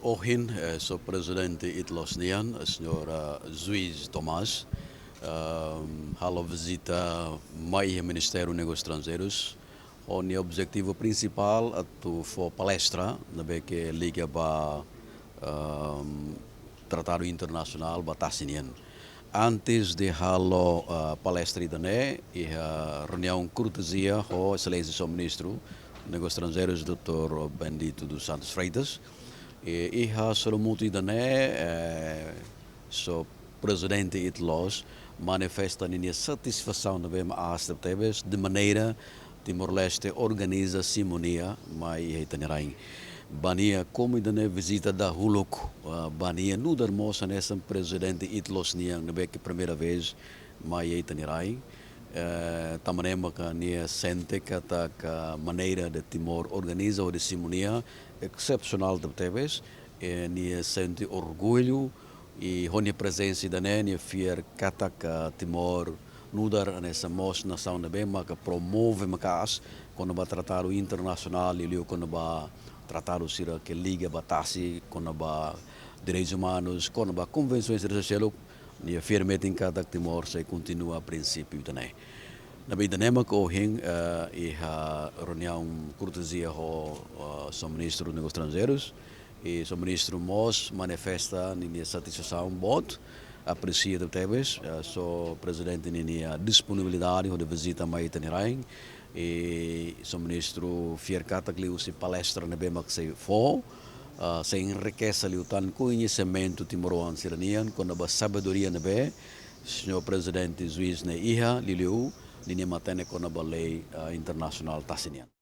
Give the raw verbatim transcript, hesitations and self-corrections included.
Ohin, eh, só prezidente Itlos nian, señora Juiz Tomás, ehm, halo vizita mai iha Ministériu Negósius Estranjeirus, ho nia objetivu prinsipál atu fó palestra ne'ebé ke liga ba, ehm, tratadu internasionál ba tasi nian. Antes de halo, ah, palestra ida-ne'e, iha reuniaun kortezia ho Exelénsia Só Ministru Negósius Estranjeirus, doutór Bendito dos Santos Freitas. I iha solumotu ida-ne'e, eh, só prezidente Itlos manifesta ninia satisfasaun ne'ebé mak aas tebetebes, de maneira Timor-Leste organiza simu nia mai iha ita-nia rain. Ba nia, komu ida-ne'e vizita dahuluk, ah, ba nia nu'udar mós hanesan prezidente Itlos nian ne'ebé ke primeira vez mai iha ita-nia rain. Eh, tanba ne'e maka nia sente katak maneira de Timor organiza hodi simu nia esepsionál tebetebes, eh, nia sente orgullu, i ho nia prezensa ida-ne'e, nia fiar katak Timor nu'udar hanesan mós nasaun ne'ebé maka promove maka'as kona-ba tratadu internasionál, liuliu kona-ba tratadu sira ke liga ba tasi, kona-ba direitus umanus, kona-ba konvensoens sira seluk, nia fiar metin katak Timor sei kontinua prinsípiu ida-ne'e. Ne'ebé ida-ne'e mak ohin, eh, iha reuniaun kortezia ho, eh, Só Ministru Negósius Estranjeirus, i Só Ministru mós manifesta ninia satisfasaun boot, apresia tebetebes, eh, só prezidente ninia disponibilidade hodi vizita mai ita-nia rain, i Só Ministru fiar katak liuhusi palestra ne'ebé mak sei fó, ah, sei enrikese liután koñesimentu timoroan sira-nian kona-ba sabedoria ne'ebé señór prezidente Juiz ne'e iha, liuliu ninia matenek kona-ba lei, ah, internasionál tasi nian.